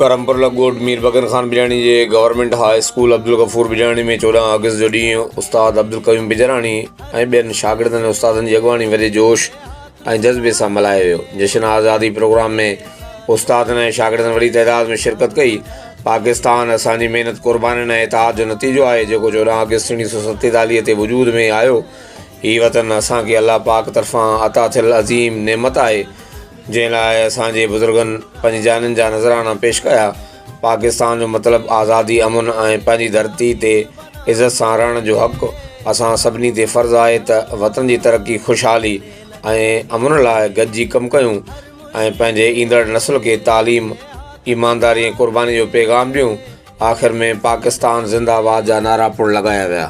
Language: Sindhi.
ڪرمپور لڳ ڳوٺ مير بگن خان بجاڻي جي government high school Abdul Ghafoor Bijani ۾ 14 August جو ڏينهن استاد عبدالقيوم بجراڻي ۽ ٻين شاگردن ۽ استادن جي اڳواڻي وڏي جوش ۽ جذبي سان ملهايو ويو. جشن آزادي پروگرام ۾ استادن ۽ شاگردن وڏي تعداد ۾ شرڪت ڪئي. پاڪستان اسان جي محنت، قربانين ۽ اتحاد جو نتيجو آهي، جيڪو 14 آگسٽ 1947 تي وجود ۾ آيو. هي وطن اسان کي الله پاڪ طرفان عطا ٿيل عظيم نعمت آهي، جنهن لاء اسان جي بزرگن پنهنجي جانين جا نذرانا پيش ڪيا. پاڪستان جو مطلب آزادي، امن ۽ پنهنجي ڌرتي تي عزت سان رهڻ جو حق. اسان سڀني تي فرض آهي ته وطن جي ترقي، خوشحالي ۽ امن لاء گڏجي ڪم ڪيون ۽ پنهنجي ايندڙ نسل کي تعليم، ايمانداري ۽ قرباني جو پيغام ڏيون. آخر ۾ پاڪستان زنده آباد جا نعرا پڻ لڳايا ويا.